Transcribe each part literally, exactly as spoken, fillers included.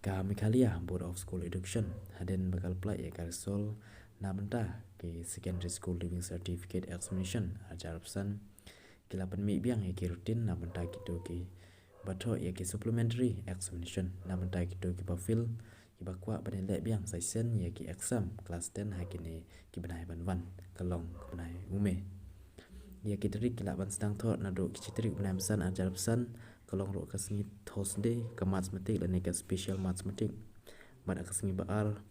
Ka Meghalaya Board of School Education hadien ba ka la plie ïa ka result na bynta ki Secondary School Leaving Certificate Examination ar hajar arphew san, ki la pynmih biang ïa ki routine na bynta kito kiba thoh ïa ki supplementary examination na bynta kito kiba fail, kiba kwah ban leh biang sa shisien ïa ki exam class ten ha kine ki bnai ban wan, ka long ka bnai u May. Ïa ki tarik ki lah ban sdang thoh naduh ki shi tarik bnai Baisan ar hajar arphew san, ka long ruh ka sngi Thursday, ka mathematics lane ka special mathematics. Bad ha ka sngi ba ar,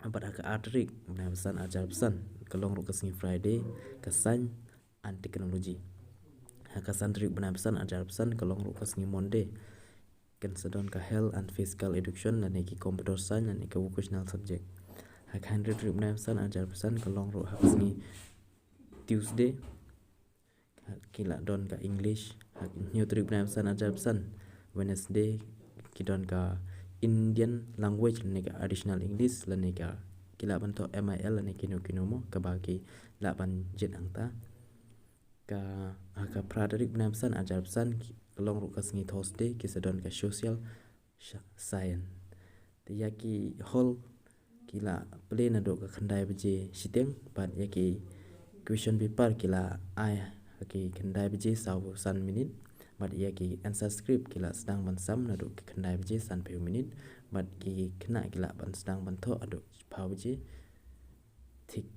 bad ha ka ar tarik bnai Baisan ar hajar arphew san, ka long ruh ka sngi Friday, ka science and technology. Ha ka san tarik bnai Baisan ar hajar arphew san, ka long ruh ka sngi Monday, kan sa don ka health and physical education lane ki computer science lane ka vocational subject. Ha ka hynriew tarik bnai Baisan ar hajar arphew san, ka long ruh ha ka sngi Tuesday, ki lah don ka English. Ha ka hynñiew tarik bnai Baisan ar hajar arphew san, Wednesday, ki don ka Indian language lane ka additional English lane ka, ki lah ban thoh M I L lane kino kino mo kaba ki lah ban jied hangta. Ka, ha ka phra tarik bnai Baisan ar hajar arphew san, ka long ruh ka sngi Thursday, ki sa don ka social science. Te ïa ki hall ki lah plie naduh ka khyndai baje shiteng, bad ïa ki question paper ki lah ai ha ki khyndai baje saw san minit, bad ïa ki answer script ki lah sdang ban sam naduh ki khyndai baje sanphew minit, bad ki khynnah ki lah ban sdang ban thoh haduh shiphew baje thik